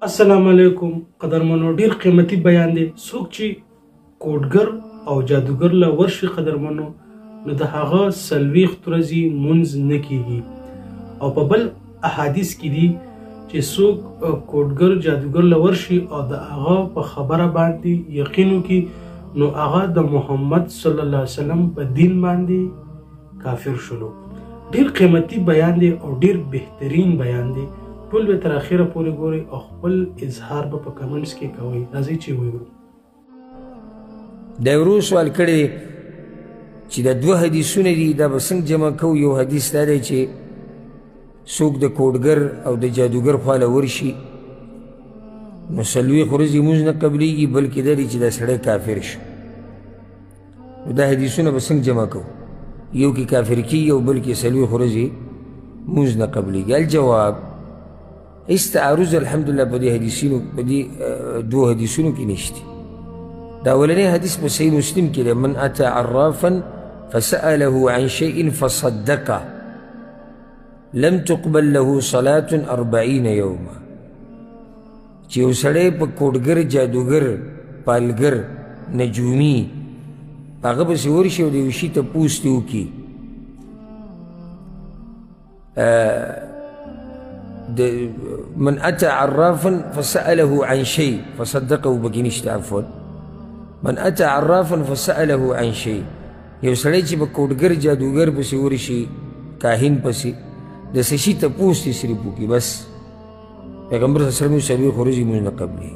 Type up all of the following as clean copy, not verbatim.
السلام علیکم قدرمنو، ډیر قیمتي بیان دی. څوک چې کوډګر او جادوګر له ورشي قدرمنو، نو د هغه 40 ورځې مونځ نه کیږي. او په بل احادیث کې دي چې څوک کوډګر جادوګر له ورشي او د هغه په خبره باندې یقین وکړي، نو هغه د محمد صلی الله علیه وسلم په دین باندې کافر شولو. ډیر قیمتي بیان دی او ډیر بهترین بیان دی. ټول به تر اخره پورې ګورئ او خپل اظهار به په کمنټس کې کوئ. راځئ چې وګورو. دا ورو سوال کړی چې دا دوه حدیثونه دي، دا به څنګه جمع کوو؟ یو حدیث دا دی چې څوک د کوډګر او د جادوګر خواله ورشي نو 40 ورځې لمونځ نه قبلیږي، بلکې دا دی چې دا سړی کافر شو. نو دا حدیثونه به څنګه جمع کوو؟ یو کې کافر کیږي او بل کې 40 ورځې لمونځ نه قبلیږي. الجواب، هیڅ تعارض الحمدلله په دې حدیثونو، په دې دوو حدیثونو کې نشته. دا اولنی حدیث په صحیح مسلم کې دی، من اتى عرافا فسأله عن شيء فصدقه لم تقبل له صلاة 40 يوما. چې یو سړی په کوډګر، جادوګر، پالګر، نجومي په هغه پسې ورشي او د یو شي تپوس ترې وکړي، من أتى عرافا فسأله عن شيء فصدقه پکې نشته، عفوا، من أتى عرافا فسأله عن شيء، یو سړی چې په کوډګر جادوګر پسې ورشي، کاهن پسې، د څه شي تپوس ترې صرف وکړي، بس پیغمبر صلی الله علیه وسلم 40 ورځې لمونځ نه قبلوي.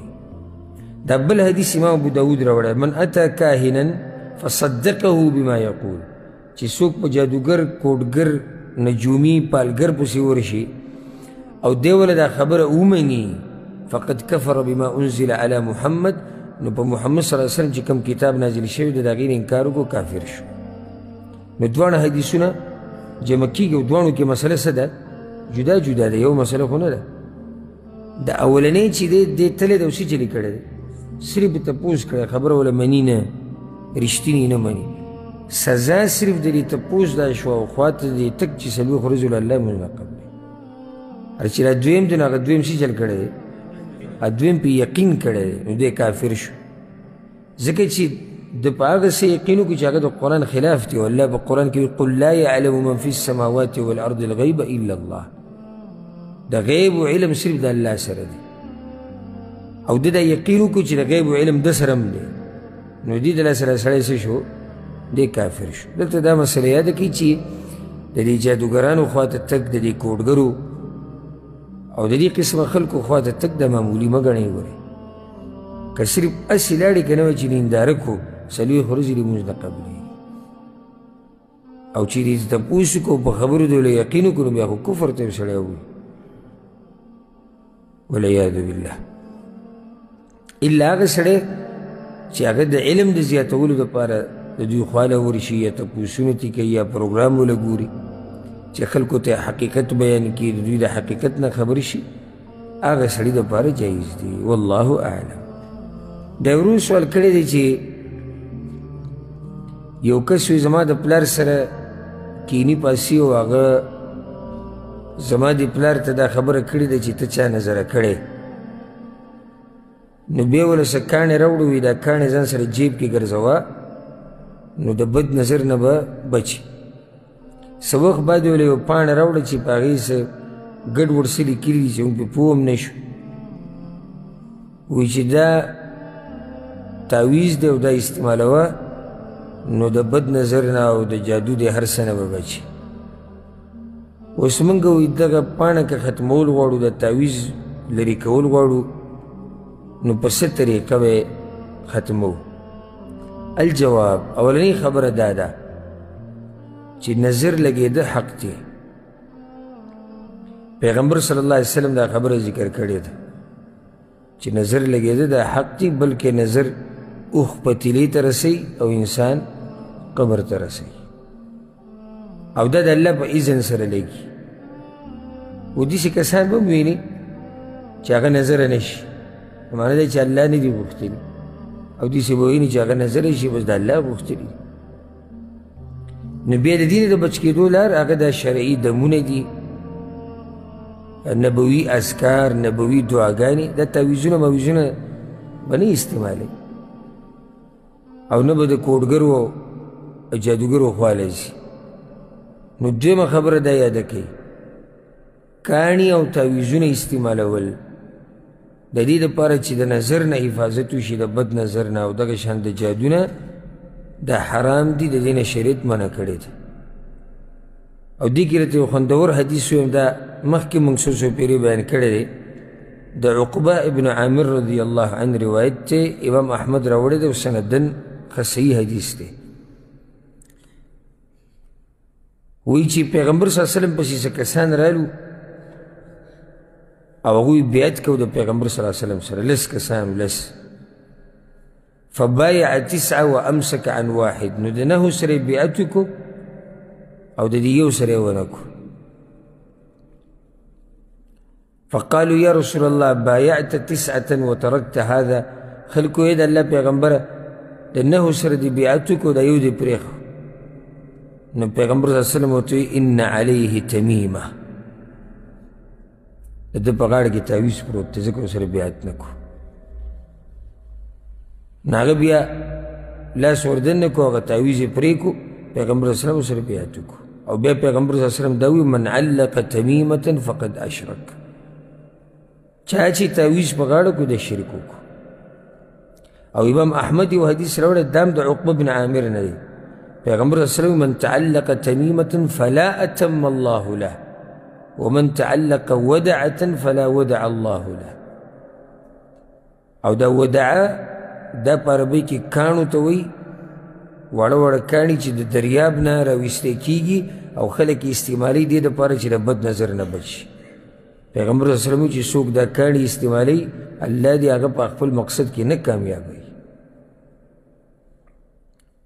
دا بل حدیث امام ابو داود راوړی، من أتى کاهنا فصدقه بما یقول، چې څوک په جادوګر، کوډګر، نجومي، پالګر پسې ورشي او دی وله دا خبره ومني، فقد کفر بما انزل علی محمد، نو په محمد صلی الله علیه وسلم چې کوم کتاب نازل شوی دی د هغې نه انکار وکړو، کافر شو. نو دواړه حدیثونه جمع کېږي او دواړو کې مسله څه ده؟ جدا جدا ده، یو مسله خو نه ده. د اولنی چې دی، دی تللی دی او څه چلي کړی دی؟ صرف تپوس کړی، خبره وله مني نه، رښتیني نه مني. سزا صرف د دې تپوس دا شوه او خواته د دې تک چې 40 ورځې له الله مونږ نه قبلوي. چې دا دویم دی، نو هغه دویم څه چل کړی دی؟ هغه دویم پې یقین کړی دی، نو دی کافر شو. ځکه چې د په هغه څه یقین وکړي چې هغه د قرآن خلاف دی، او الله په قرآن کې وایي قل لا یعلم من فی السماوات والارض الغیب الا الله. د غیب علم صرف د الله سره دی، او ده دا یقین وکړو چې د غیب علم ده سره هم دی، نو دې د الله سره سړی څه شو؟ دی کافر شو. دلته دا مسله یاده کړئ چې د دې جادوګرانو خواته تګ، د دې کوډګرو او د دې قسمه خلکو خواته تګ د معمولي مه ګڼئ. ګورئ که صرف هسې لاړې که نه وایي چې ننداره کړو، 40 ورځې لمونځ نه قبلوي، او چې دې تپوس وکړو په خبرو دې له یقین وکړو، نو بیا خو کفر ته یو سړی ووایي، والعیاذ بالله. الا هغه سړی چې هغه د علم د زیاتولو دپاره د دوی خواله ورشي، یا تپوسونه ترې کوي، یا پروګرام وله ګوري چې خلکو ته حقیقت بیان کړي، د دوی د حقیقت نه خبر شي، هغه سړي دپاره جایز دی. والله اعلم. دا ورو سوال کړی دی چې یو کس وي زما د پلار سره کیني پاسي او هغه زما د پلار ته دا خبره کړې ده چې ته چا نظره کړې، نو بیا وله څه کاڼې راوړو، وي دا کاڼې ځان سره جیب کې ګرځوه، نو د بد نظر نه به بچي. څه وخت بعد یې له یوه پاڼه راوړه چې په هغې څه ګډ وډ څه لیکلي دي چې موږ پرې پوه هم نه شو، وایي چې دا تعویذ دی او دا استعمالوه، نو د بد نظر نه او د جادو د هر څه نه به بچي. اوس موږ وایي دغه پاڼه که ختمول غواړو، د تعویذ لرې کول غواړو، نو په څه طریقه به یې ختموو؟ الجواب، اولنۍ خبره دا ده چې نظر لګېده حق دی. پیغمبر صلی الله علیه وسلم دا خبره ذکر کړې ده چې نظر لګېده دا حق دی، بلکې نظر اوښ پتیلې ته رسوي او انسان قبر ته رسوي، او دا د الله په اذن سره لګي. او داسې کسان به هم ویني چې هغه نظر نه شي، معنی دا چې الله نه دي غوښتلي، او داسې به ویني چې هغه نظر شي، بس د الله غوښتلي. نو بیا د دې نه د بچ کېدو لار هغه دا شرعي دمونه دي، نبوي اذکار، نبوي دعاګانې، دا تعویذونه ماویذونه به نه استعمالوي او نه به د کوډګرو او جادوګرو خواله ځي. نو دویمه خبره دا یاده کوي، کاڼي او تعویذونه استعمالول د دې دپاره چې د نظر نه حفاظت وشي، د بد نظر نه او دغه شان د جادو نه، دا حرام دي، د دې نه شریعت منع کړی دی. او دې کې راته یو خوندور حدیث ویم، دا مخکې موږ څو څو پېرې بیان کړی دی، د عقبه ابن عامر رضی الله عنه روایت دی، امام احمد راوړی دی او سنداً ښه صحیح حدیث دی. وایي چې پیغمبر صلی الله علیه وسلم پسې څه کسان رالو او هغوی بیعت کو د پیغمبر صلی الله علیه وسلم سره، لس کسان، لس. فبایع تسعه وامسک عن واحد، نو د نهو سره یې بیعت وکړو او د دې یو سره یې ونه کړو. فقالوا یا رسول الله بایعت تسعة وترکت هذا، خلکو یې د الله پیغمبره د نهو سره دې بیعت وکړو، دا یو دې پرېښو. نو پیغمبر صلی الله علیه وسلم ورته وویل ان علیه تمیمه، د ده په غاړه کې تعویذ پروت دی، ځکه ورسره بیعت نه کړو. نو هغه بیا لاس وردن نه کړو، هغه تعویذ یې پرې کړو، پیغمبر صلی الله علیه وسلم ورسره بیعت وکړو. او بیا پیغمبر صلی الله علیه وسلم دا وویل من علق تمیمة فقد اشرک، چا چې تعویذ په غاړه کړو د شرک وکړو. او امام احمد یو حدیث راوړی، دا هم د عقبه بن عامر نه دی، پیغمبر صلی الله علیه وسلم من تعلق تمیمة فلا اتم الله له ومن تعلق ودعة فلا ودع الله له. او دا ودعه دا په عربۍ کې کاڼو ته وایي، واړه واړه کاڼي چې د دریاب نه راویستی کېږي او خلک یې استعمالوي دې دپاره چې د بد نظر نه بچ شي. پیغمبر صلی الله علیه وسلم چې څوک دا کاڼي استعمالوي الله دې هغه په خپل مقصد کې نه کامیابوي.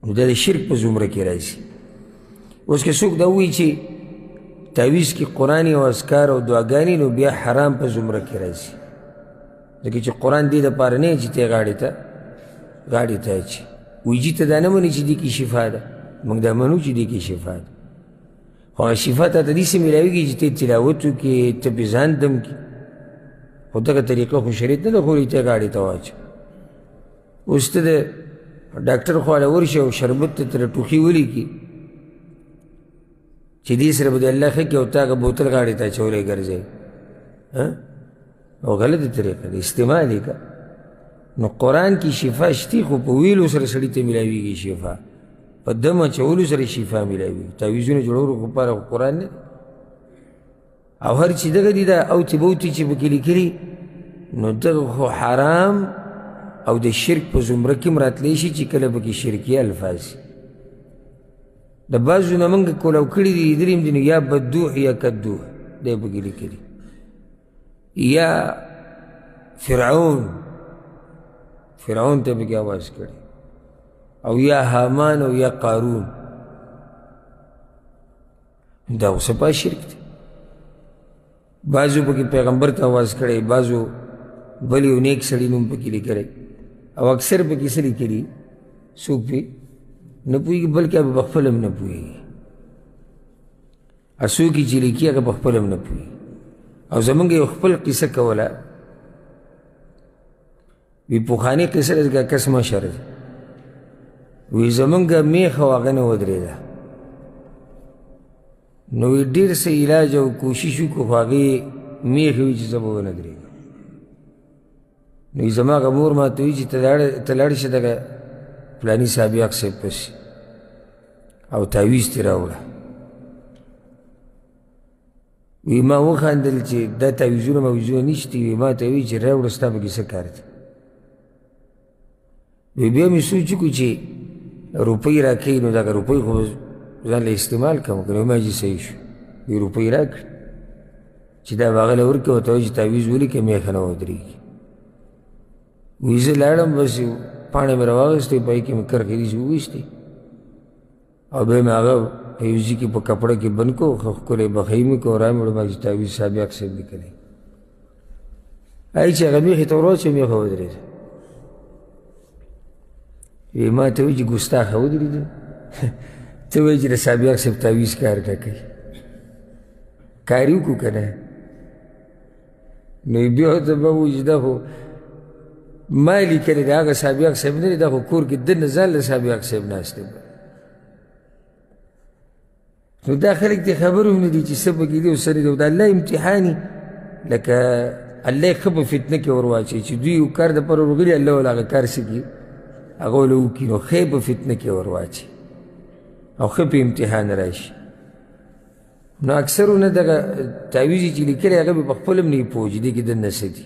نو دا د شرک په زمره کې راځي. اوس که څوک دا ووایي چې تعویذ کې قرآن او اذکار او دعاګانې، نو بیا حرام په زمره کې راځي، ځکه چې قرآن دې دپاره نه چې ته غاړې ته اچي. وایي جي ته دا نه منې چې دې کې شفا ده، موږ دا منو چې دې کې شفا ده، خو هغه شفا تا ته داسې میلاویږي چې ته تلاوت وکړې، ته پې ځان دم کړې، خو دغه طریقه خو شریعت نه ده ښوولې ته غاړې ته واچوه. اوس ته د ډاکټر خواله ورشې او شربت ته ترې ټوخي ولیکي چې دې سره به دې الله ښه کړي او تا هغه بوتل غاړې ته اچولی ګرځوي، او غلطه طریقه ده، استعمال یې که. نو قرآن کې شفا شتي، خو په ویلو سره سړي ته میلاویږي شفا، په دم اچولو سره شفا میلاویږي. تعویذونه جوړولو لپاره خو قرآن نه دی. او هر چې دغه دي دا اوتې بوتې چې پکې لیکلي، نو دغه خو حرام او د شرک په زمره کې هم راتلی شي چې کله پکې شرکي الفاظ. د بعضو نه موږ کولاو کړي دي، لیدلي هم دي، نو یا بدوح یا کدوح دی پکې لیکلي، یا فرعون، فرعون ته پکې اواز کړی، او یا هامان او یا قارون. دا خو صفا شرک دی. بعضو پکې پیغمبر ته اواز کړی، بعضو بل یو نیک سړي نوم پکې لیکلی، او اکثر پکې څه لیکلي څوک پرې نه پوهېږي، بلکې هغه په خپل هم نه پوهېږي. څوک یې چې لیکي هغه په خپل هم نه پوهېږي. او زمونږ یو خپل قصه کوله، وی پخوانۍ قصه ده، ځکه کس مشر دی. وی زمونږ میخه او هغه نه ودرېده، نو وی ډېر څه علاج او کوشش وکړو، خو هغې میخې وي چې زه به ونه درېږم. نو وی زما هغه مور ما ته وایي چې ته لاړ شه دغه فلاني صاحب یاق صاحب پسې او تعویذ ترې راوړه. وی ما وخندل چې دا تعویذونه ماویذونه نشته. وی ما ته وایي چې راوړه، ستا پکې څه کار دی؟ وی بیا مې سوچ وکړو چې روپۍ راکوي، نو دغه روپۍ خو ځان له استعمال کړم که نه. ما چې صحیح شو، وی روپۍ راکړې چې دا به هغه له ورکړې، ورته وایي چې تعویذ ولیکه میخه نه ودرېږي. وی زه لاړم، بس پاڼې مې راواخیستې، په هغې کې مې کرښې داسې وویستې، او بیا مې هغه په یو ځای کې په کپړه کې بند کړو، ښه ښکلی بخۍ مې کړو، را مې وړو، ما چې تعویذ صاحب یاق صاحب لیکلی. هغې چې هغه میخې ته ور واچوه، میخه ودرېده. وی ما ته وایي چې ګستاخه ودرېده، ته وایي چې د صاحب یاق صاحب تعویذ کار نه کوي، کار یې وکړو که نه؟ نو بیا ورته به ووایي چې دا خو ما لیکلی دی، هغه صاحب حق صاحب نه دی، دا خو کور کې دننه ځان له صاحب حق صاحب ناست دی. نو دا خلک دې خبر هم نه دي چې څه پکې دي او څه نه دي. او د الله امتحان لکه الله یې ښه په فتنه کې ور واچوي چې دوی یو کار دپاره ورغلي، الله ورله هغه کار څه کړي، هغه ورله وکړي، نو ښه یې په فتنه کې ور واچوي او ښه په امتحان راشي. نو اکثرو نه دغه تعویذ چې لیکلی هغه به په خپل هم نه وي پوه چې دې کې دننه څه دي.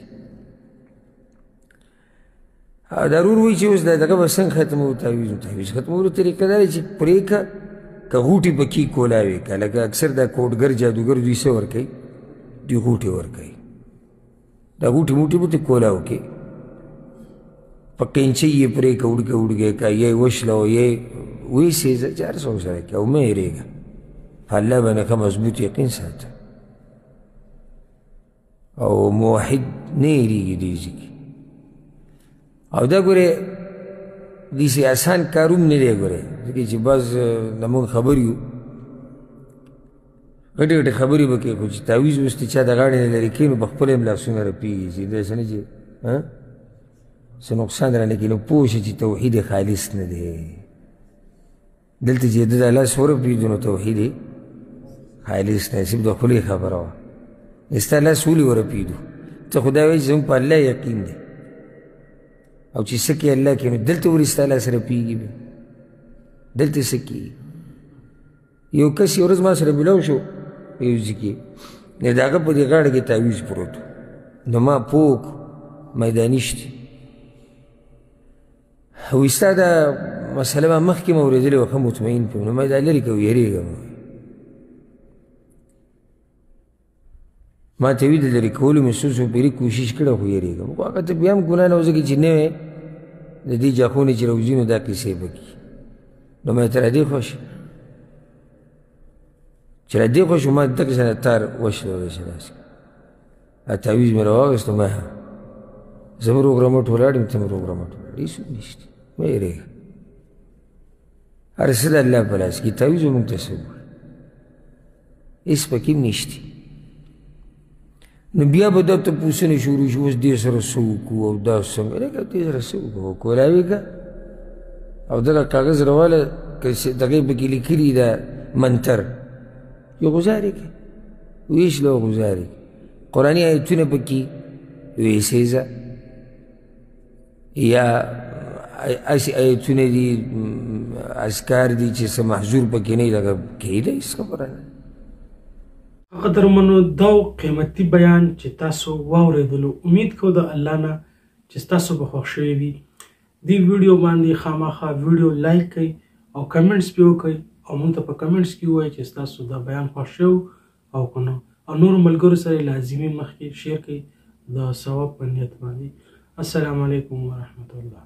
دا ورور وایي چې اوس دا دغه به څنګه ختموو تعویذ؟ تعویذ ختمولو طریقه دا ده چې پرې که که غوټې پکې کولاوې که، لکه اکثر دا کوډګر جادوګر دوی څه ورکوي، دوی غوټې ورکوي، دا غوټې موټې به ته کولاو کې په قینچۍ یې پرې که وړوکی وړوکی که یا یې وشلوه یا یې ویې سېزه چې هر څه ورسره کوي او مه یېرېږه، په الله باندې ښه مضبوط یقین ساته او موحد نه یېرېږي دې ځای کې. او دا ګورې داسې اسان کار هم نه دی ګورې، ځکه چې بعض نه موږ خبر یو غټې غټې خبرې به کوي، خو چې تعویذ اوس د چا د غاړې نه لرې کوي نو په خپله هم لاسونه رپېږي چې داسې نه چې څه نقصان رانه کړي، نو پوه شه چې توحید خالص نه دی. دلته چې د ده لاس ورپېدو نو توحید یې خالص نه، صرف د خولې خبره وه. ستا لاس ولې ورپېدو؟ ته خو دا وایې چې زموږ په الله یقین دی او چې څه کوي الله کوي، نو دلته ولې ستا لاس رپېږي؟ بیا دلته څه کېږي؟ یو کس یو ورځ ما سره ملاو شو یو ځای کې، نو د هغه په دې غاړه کې تعویذ پروت و، نو ما پوه کړو میداني شته. وایي ستا دا مسله ما مخکې هم اورېدلې وه، ښه مطمئن پرې یم، نو ما دا لرې که ویرېږم. ما ته وي د لرې کولو مې څو څو پېرې کوشش کړی خو یېرېږم، خو هغه ته بیا هم ګناه نه وه، ځکه چې نوی د دې جاخونې چې راوځي نو دا قیصې به کړي. نو ما ته را دې خوښ چې را دې خوښ شو، ما دغه شان تار وشلولی شي داسې تعویذ مې راواخیستو، ما زه هم روغ رمټ ولاړ یم، ته هم روغ رمټ ولاړ، هېڅ هم نشته، مه یېرېږه، هر څه د الله په لاس کې، تعویذ به موږ ته څه ووایي، هېڅ پکې هم نشته. نو بیا به دا تپوسونه شروع شي، اوس دې سره څه وکړو او دا څنګه، لکه دې سره څه وکړو، کولاوې که او دغه کاغذ راواله که دغې پکې لیکلي ده منتر، یو غزار یې کړه، ویشله او غزار یې کړه، قرآني آیتونه پکې ویې سېزه، یا هسې آیتونه دي اذکار دي چې څه محظور پکې نه وي، دغه کېده، هېڅ خبره نه. قدرمنو دا و قیمتي بیان چې تاسو واورېدلو، امید کوو د الله نه چې تاسو به خوښ شوي وي. دې ویډیو باندې خامخا ویډیو لایک کړئ او کمنټس پې وکړئ او موږ ته په کمنټس کې ووایئ چې ستاسو دا بیان خوښ شوی او که نه، او نورو ملګرو سره یې لازمي مخکې شیر کړئ د ثواب په نیت باندې. السلام علیکم ورحمت الله.